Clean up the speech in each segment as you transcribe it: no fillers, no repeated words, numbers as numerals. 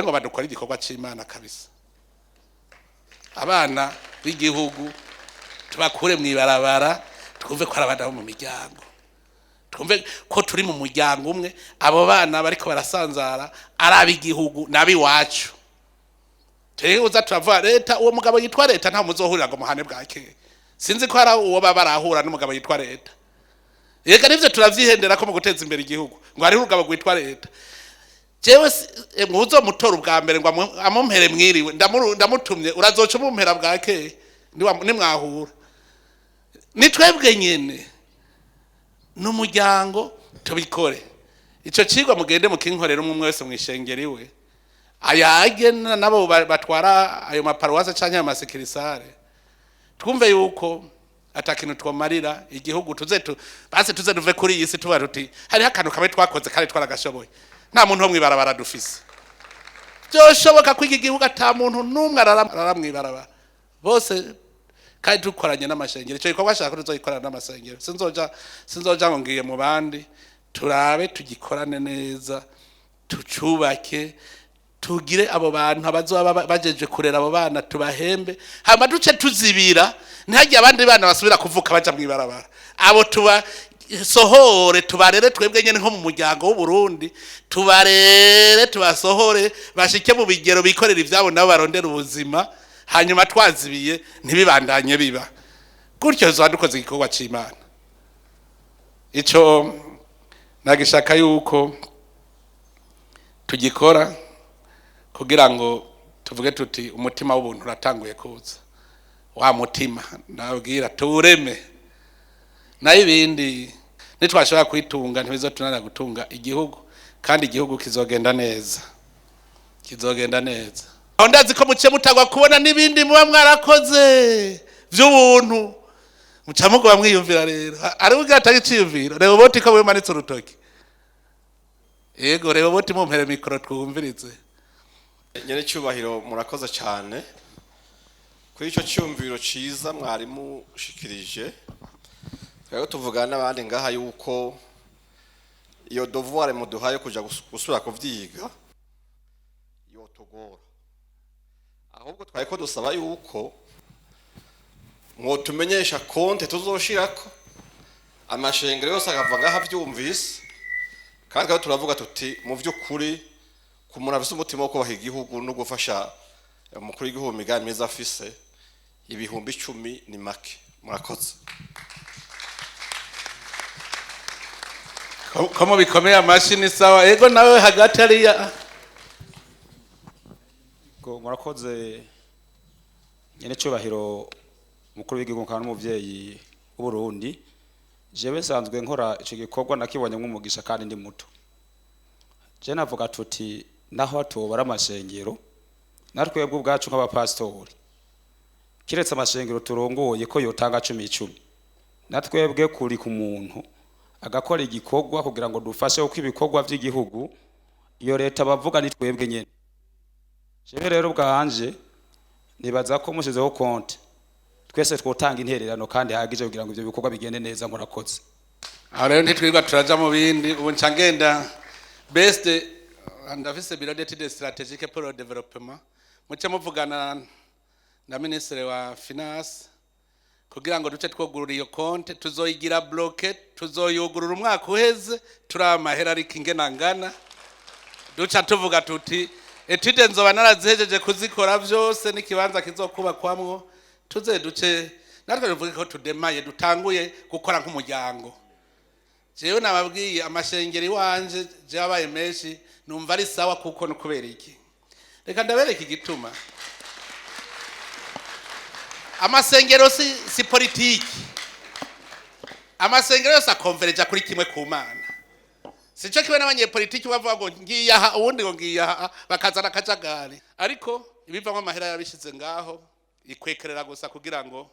Je ngo badukora igikorwa c'Imana kabisa, abana b'igihugu tubakure mw'ibarabara, twumve ko ari abana bo mu miryango, twumve ko turi mu muryango umwe. Abo bana bariko barasanzara ari ab'igihugu n'abiwacu. Twebwe turavuga leta, uwo mugabo yitwa leta nta muzohurira ngo muhane bwake. Sinzi ko hari uwo baba barahura n'umugabo yitwa leta. Yega nivyo turavyihendera ko mu guteza imbere igihugu ngo hariho urugabo rwitwa leta. Jewe muzomutora ubwa mbere ngo amumpere mwiriwe, ndamutumye urazoca umumpera bwake nimwahura. Ni twebwe nyene n'umuryango tubikore. Ico cigwa mugende mukinkorera, umwe wese mwishengeri we ayage nabo batwara ayo maparuwase canke ayo ma succursales, twumve yuko ata kintu twomarira igihugu. Tuze tu basi tuze duve kuri iyi si tuba tuti hariho akantu kamwe twakoze kandi twaragashoboye, nta muntu wo mw'ibarabara dufise. Byoshoboka ko iki gihugu ata muntu n'umwe arara mw'ibarabara bose, kandi dukoranye n'amashengero. Icyo gikorwa ashaka ko tuzogikorana n'amasengero, sinzoja ngo ngiye mu bandi. Turabe tugikorane neza, tucubake, tugire abo bantu abazoba bajeje kurera abo bana tubahembe, hama duce tuzibira ntihagire abandi bana basubira kuvuka baja mw'ibarabara. Abo tuba sohore, tubarere twebwe nyene nko mu muryango w'u Burundi, tubarere, tubasohore bashike mu bigero bikorera ivyabo, nabo barondera ubuzima, hanyuma twazibiye ntibibandanye biba gutyo. Tuzoba dukoze igikorwa c'Imana. Ico nagishaka yuko tugikora kugira ngo tuvuge tuti umutima w'ubuntu uratanguye kuza, wa mutima nabwira tuwureme. Nayo ibindi nitwashobora kwitunga ntibizotunanira gutunga igihugu, kandi igihugu kizogenda neza, kizogenda neza. Aho ndazi ko muciye mutagwa kubona n'ibindi muba mwarakoze vy'ubuntu, muca mugoba mwiyumvira. Rero ari ubwo atari iciyumviro. Reba boti ko wimanitse urutoki. Yego, reba boti, mumpere micro twumvirize. Nyene cyubahiro, murakoze cyane kuri icyo cyumviro ciza mwarimu ushikirije. Twari tuvugana n'abandi ngaha yuko iyo devoir muduhaye kuja gusubira kuvyiga yotugora. Ahubwo twari ko dusaba yuko mwotumenyesha compte tuzoshirako, amashengero yose akava ngaha avyumvise. Kandi twari turavuga tuti mu vy'ukuri ku muntu afise umutima wo kubaha igihugu no gufasha umukuru w'igihugu mu migambi myiza afise, 10,000 ni make. Murakoze. Ko mubikomeye amashi ni sawa. Yego, nawe hagati hariya. Ko murakoze, nyene cyubahiro umukuru w'igihugu kandi n'umuvyeyi w'Uburundi. Jewe nsanzwe nkora ico gikorwa, nakibonye nk'umugisha kandi ndi muto. Je navuga tuti naho tubara amashengero, natwebwe ubwacu nk'abapasitori, kiretse amashengero turongoye ko yotanga cumi icumi, natwebwe kuri ku muntu agakora igikorwa kugira ngo dufashe, kuko ibikorwa vy'igihugu iyo leta bavuga ni twebwe nyene. Jewe rero ubwanje nibaza ko mushizeho compte twese twotanga intererano kandi hagije kugira ngo ivyo bikorwa bigende neza. Murakoze. Aho rero ntitwirirwa turaja mu bindi. Ubu nca ngenda best, ndafise bureau d'études stratégiques pour le développement, muce muvugana na ministre wa finance kugira ngo duce twugurura iyo compte. Tuzoyigira bloquée, tuzoyugurura umwaka uheze turi amahera, ariko ingena ngana duca tuvuga tuti étude nzoba narazihejeje kuzikora vyose n'ikibanza kizokubakwamwo, tuze duce natwe tuvuge ko tudemaye, dutanguye gukora nk'umuryango. Jewe nababwiye amashengero iwanje jabaye menshi, numva ari sawa. Kuko no kubera iki? Reka ndabereka igituma. Amasengero si politiki. Amasengero yose akonvereja kuri kimwe, ku Mana. Sico kiwe n'abanyepolitiki bavuga ngo ngiye aha, uwundi ngo ngiye aha, bakazana akajagari. Ariko ibivamo amahera yabishize ngaho ikwekerera gusa kugira ngo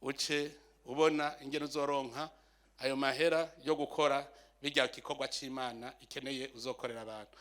uce ubona ingene uzoronka ayo mahera yo gukora bijya gikorwa c'Imana ikeneye uzokorera abantu.